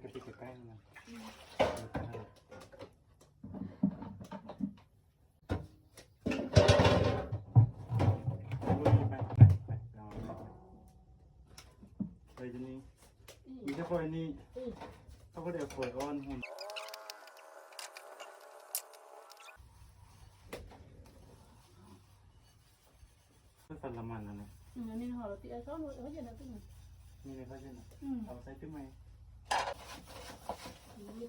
ກະຕິກແປ້ງນະ ໄປຈະນີ້ ມີແຕ່ຂ້ອຍນີ້ ເຂົາບໍ່ໄດ້ເອົາຖ້ວຍອ່ອນ. ໃສ່ລະມັນອັນນີ້ ອືມ ອັນນີ້ຫໍລະຕິ ເອົາຊ້ອນ ເອົາເຢັນເອົາຕື່ມ ນີ້ໃນຜ້າເຢັນນະ ອືມ ເອົາໃສ່ຕື່ມໃໝ່ ອືມ ອັນນີ້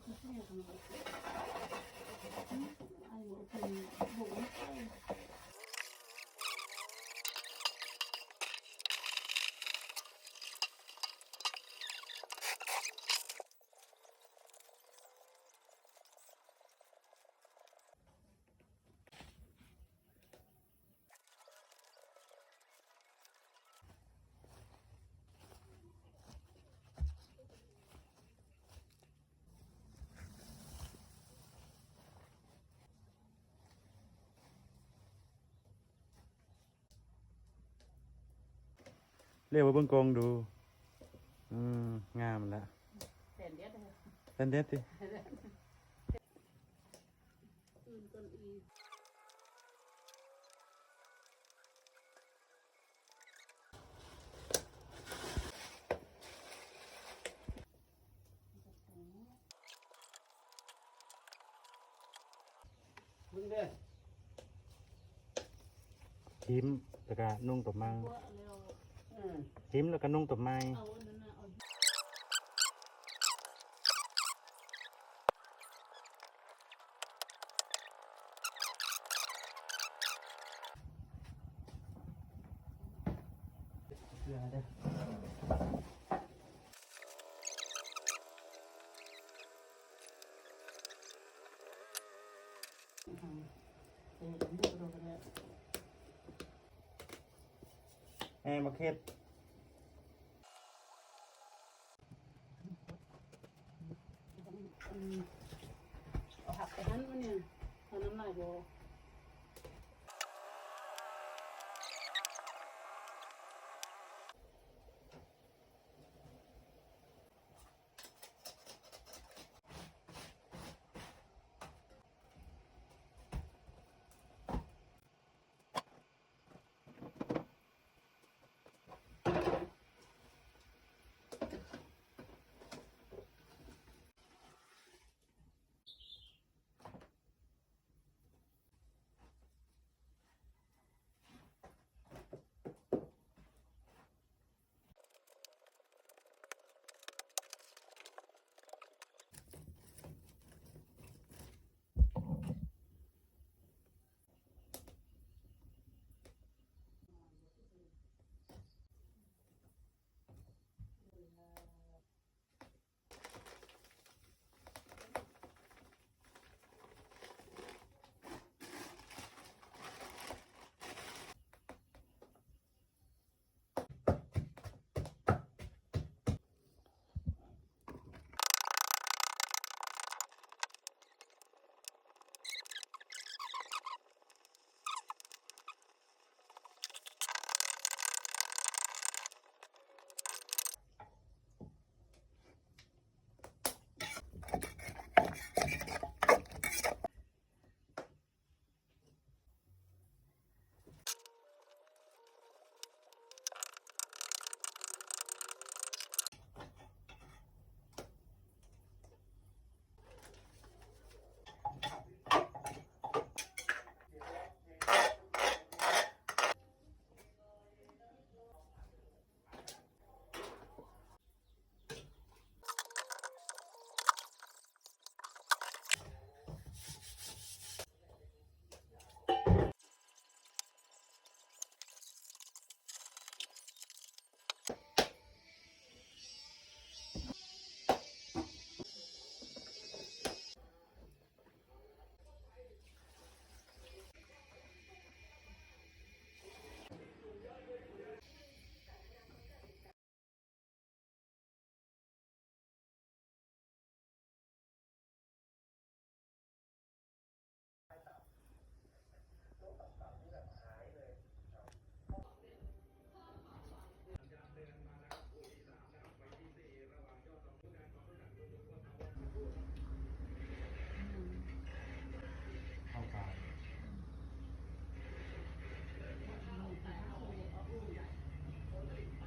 ບໍ່ເປັນ ບໍ່ ເລວເບິ່ງກ້ອງດູ ອືມ ງາມລະ ແສນເດັດ ແສນເດັດຕິ. ອື່ນກ່ອນອີກ ເບິ່ງເດີ ຖິ້ມ ແລ້ວກະນຸ່ງຕົວໃໝ່ ຖິ້ມ ແລ້ວກະນຸ່ງຕົວໃໝ່. ແອ ມາເຄັດ ອືມ ເອົາຜັກໄປຫັ້ນ ມັນນີ້ ເອົານ້ຳລາຍບໍ່?